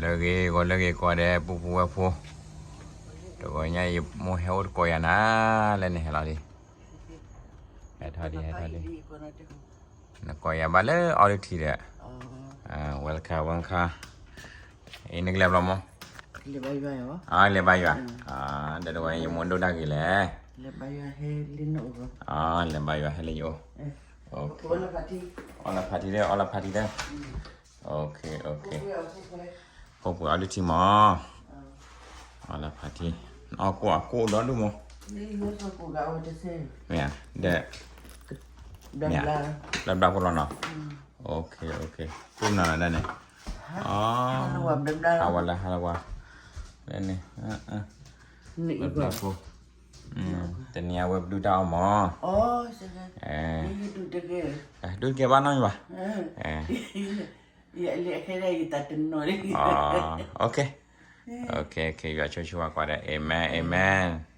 လၢဂ့ၤဂီၤလၢဂ့ၤကိးဂၤဒဲး ပုၢ်ဖိဝဲၢ်ဖိ, တဂီၤညါအံၤ မိၢ်ဟဲအိၣ်တကိးယၤနၤ, လၢန့ၣ်ဟဲလီၤလံ, ဟဲထီၣ်ဒံး ဟဲထီၣ်ဒံး, နကိးယၤဘၣ်လၢ auditing ဒီး, welcome welcome, အံၤနကလဲၤဘျီမး, လဲၤဘါယွၤ, ဒီးတဂီၤညါယမိၢ်ဒိၣ်တၢ်ဂ့ၤလဲၣ်, လဲၤဘါယွၤဟဲလၢယအိၣ်, အီလၢ party ဒီး အီလၢ party ဒီး ဟိၣ်ပှဲၤအီဒုထံမး, အီလၢ party, နအီၣ်ကိၣ်အကိၣ်ဒီဒူၣ်မး, မ့ၢ်ဧါ, ဒီး, ဘျါဘျါဖိလီၤနီၤ, ကိၣ်နၤလီၤဒၣ်န့ၣ်, ဟးဝဲလၢဟးလၢဝဲ, လၢန့ၣ်, ဘျါဘျါဖိ, တနံၤအဝဲပဒုၣ်တၢ်အီၣ်မး, ဒုၣ်တကဲဘၣ်နီတမံၤဘၣ်, ယွၤဆိၣ်ဂ့ၤဆိၣ်ဝါကိးဂၤဒဲး, amen amen.